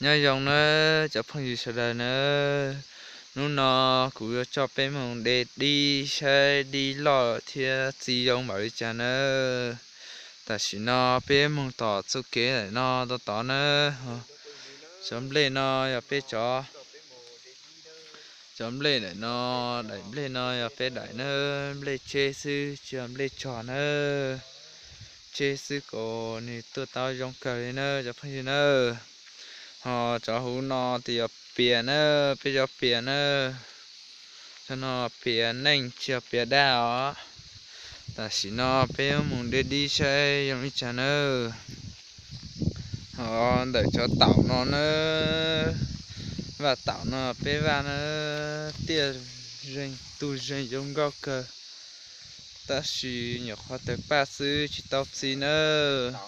Nyob zoo nawb cov phooj ywg sawv daws nawb. Hnub no kuv yuav coj peb mus de dib saib dib loj thiab txi zoo npaum li cas nawb. Tam sim no peb mus tom txoj kev ntawm no tod tod nawb. Cov nplej no yog peb cov, cov nplej ntawm no, daim nplej no yog peb daim nawb, nplej tseb xwb tsis yog nplej tsog nawb. Tseb xwb kom nws tuaj tau zoo kawg li nawb cov phooj ywg nawb. Ho cov huv no tes yog pias nawb, peb cov pias nawb. Cov no pias neej tsis yog pias daj os. Tam sim no peb mus de dib saib zoo li cas nawb. Ho ntawm cov taum no nawb, vaj taum no peb vaj nawb, tiaj zeeg tu zeeg zoo nkauj kawg, tab sis nyuam qhuav tawg paj xwb tsis tau txi nawb.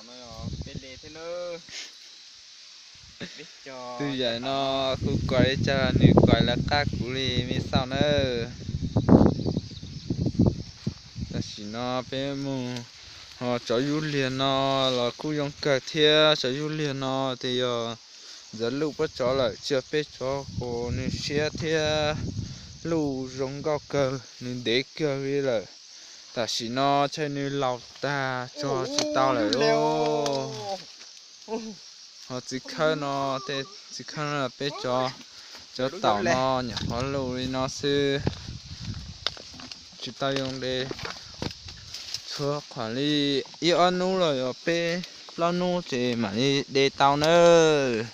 Tus yawm no kuv kom li cas nws kom lawv qab kuv li me xauj nawb. Tam sim no peb mus, ho cov yub liag no los kuj zoo kawg thiab, cov yub liag no tes yog ntxawm luj pob tsov lawm tsis yog peb tsov, nws siab thiab luj zoo nkauj kawg, nws ntev kawg li lawm. Tam sim no ntshe nws laus tag tsog tsis tau lawm lauj. Ho txiv khawb no, txiv khawb no peb cov, cov taum no nyuam qhuav luj li no xwb, tsis tau yoo de. Tshuav qhov li ib ob hnub los yog peb plaub hnub ces mam li de tau nawb.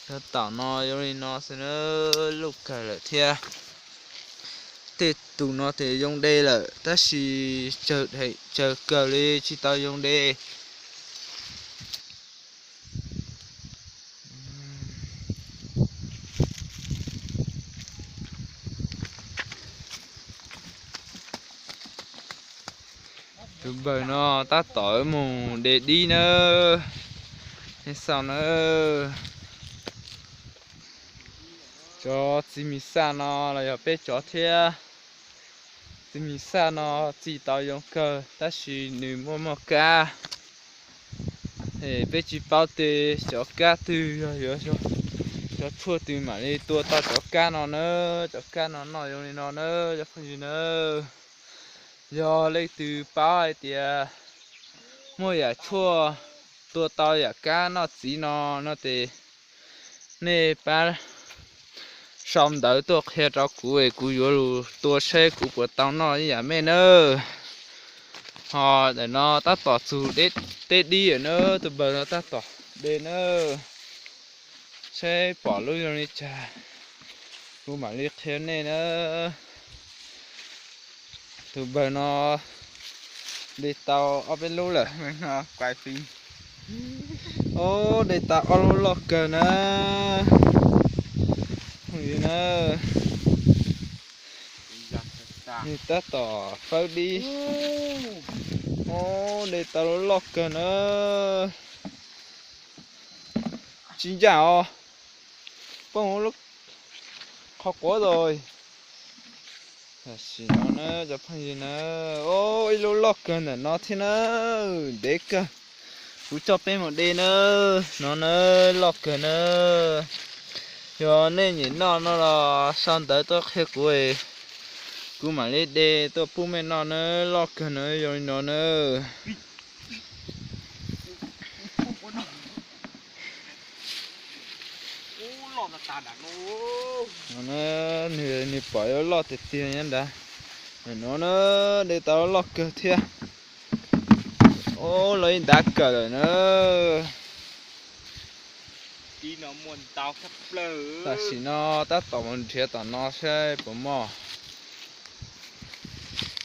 Cov taum no yoo li no xwb nawb, luj kawg lawm thiab. Tej tus no tes yoo de lawm tab sis tsawg kawg li tsis tau yoo de. Tus npawg no tab tom mus de dib nawb, nej xauj nawb. Cov txiv mis xaj no los yog peb cov thiab. Txiv mis xaj no txi tau yoo kawg tab sis nws muaj muaj kab. Es peb tsis paub tias cov kab twg yog yuav cov tshuaj twg mam li tua tau cov kab no nawb. Cov kab no noj zoo li no nawb cov phooj ywg nawb. Yog leej twg paub hais tias muaj yam tshuaj tua tau yam kab noj txiv no no tes nej pab sau ntawv tuaj qhia rau kuv es kuv yuav lug tua saib kuv puas tau noj ib yam mej nawb. Ho ntawm no tab tom txug teb dib lawm nawb, tus npawg no tab tom de nawb. Saib pom lub zoo li cas kuv mam li qhia nej nawb. Tus npawg no de tau ob peb lub lawm. Ob, de tau ob lub loj kawg na. Nws tab tom fawb dib. Ob, de tau lub loj kawg na. Tsis ncaj os, poob lub qhov quav lawm. Tam sim no na cov phooj ywg na, ob, ib lub loj kawg ntawm no thiab na, ntev kawg. Kuv coj peb mus de na, no na, loj kawg na. Yog nej nyiam noj no los sau ntawv tuaj qhia kuv, kuv mam li de tuaj pub mej noj na, loj kawg na, zoo li no na. Nws pom yuav loj tiag tiag nyob nrad. No na, de tau loj kawg thiab. Ub, los ib ntav kawm lawm na. Tam sim no tab tom mus nrhiav tom no saib puas muaj.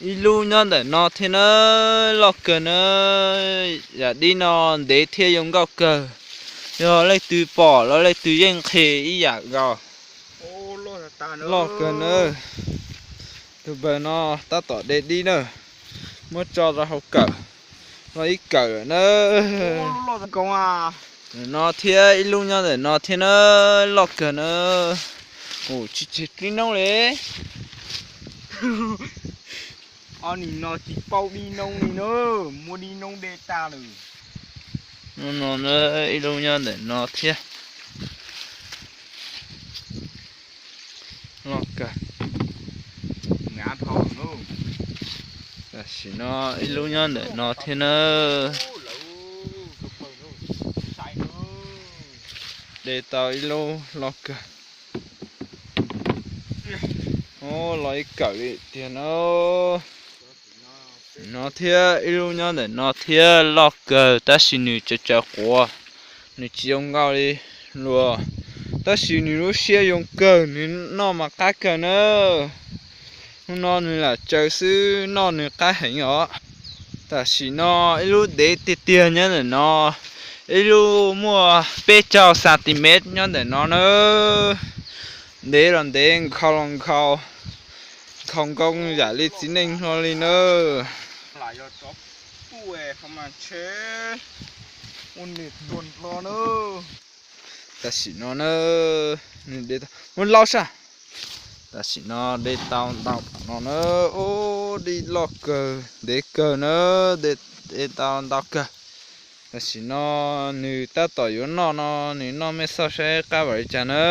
Ib lub nyob ntawm no thiab na, loj kawg na. Yam dib no ntev thiab zoo nkauj kawg. Yog leej twg pom los leej twg yeej nqhis ib yam nkaus. Loj kawg na. Tus npawg no tab tom de dib na, muab tso rau hauv kawm, loj ib kawm lawm na. No thiab ib lub nyob ntawm no thiab na, loj kawg na. Ua tsis tseg dib noob li. Ob nim no tsis paub dib noob li na, muab dib noob de tag lawm. No na, ib lub nyob ntawm no thiab. Tam sim no ib lub nyob ntawm no thiab na. De tau ib lub loj kawg. Loj ib kawm li tiag na. No thiab ib lub nyob ntawm no thiab loj kawg tab sis nws tsaws tsaws quav, nws tsis zoo nkauj li luag, tab sis nws lub siab zoo kawg, nws noj mas qab kawg na. Hnub no nws lam tsaws xwb, noj nws qab heev os. Tam sim no ib lub ntev tiag tiag nyob ntawm no, ib lub muaj peb caug xas tis mev nyob ntawm no na. Ntev los ntev, nkhaus los nkhaus, nkhaus nkoo yam li txiv neej hlo li na. Tam sim no na, muab laub saj. Tam sim no de tau ntau tom no na, ub, dib loj kawg ntev kawg na, de tau ntau kawg. Tam sim no nws tab tom yuav noj no, nws noj mej xauj saib qab vam li cas na.